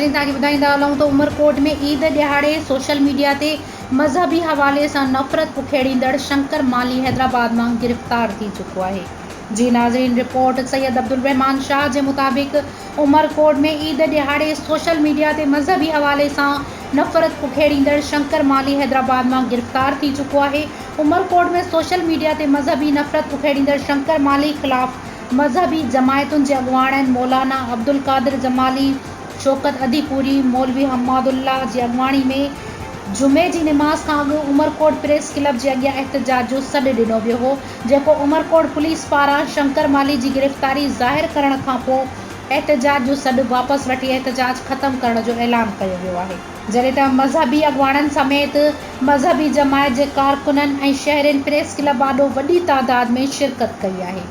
ناظرين توهان کي ٻڌائيندا هلون ته عمرڪوٽ ۾ عيد ڏهاڙي سوشل ميڊيا تي مذهبي حوالي سان نفرت پکيڙيندڙ شنڪر مالهي حيدرآباد مان گرفتار ٿي چڪو آهي جي ناظرين رپورٽ سيد عبدالرحمان شاهه جي مطابق عمرڪوٽ ۾ عيد ڏهاڙي سوشل ميڊيا تي مذهبي حوالي سان نفرت پکيڙيندڙ شنڪر مالهي حيدرآباد مان گرفتار ٿي چڪو آهي عمرڪوٽ ۾ سوشل ميڊيا تي مذهبي نفرت پکيڙيندڙ شنڪر مالهي خلاف مذهبي جماعتن جي اڳواڻن مولانا عبدالقادر جمالي، شوڪت اڌيپوري، مولوي حماد الله جي اڳواڻي ۾ جمعي جي نماز کان اڳ عمرڪوٽ پريس ڪلب جي اڳيان احتجاج جو سڏ ڏنو ويو هو، جيڪو عمرڪوٽ پوليس پاران شنڪر مالهي جي گرفتاري ظاهر ڪرڻ کانپوء احتجاج جو سڏ واپس وٺي احتجاج ختم ڪرڻ جو اعلان ڪيو ويو آهي. جڏهن ته مذهبي اڳواڻن سميت مذهبي جماعت جي ڪارڪنن ۽ شهرين پريس ڪلب آڏو وڏي تعداد ۾ شرڪت ڪئي آهي.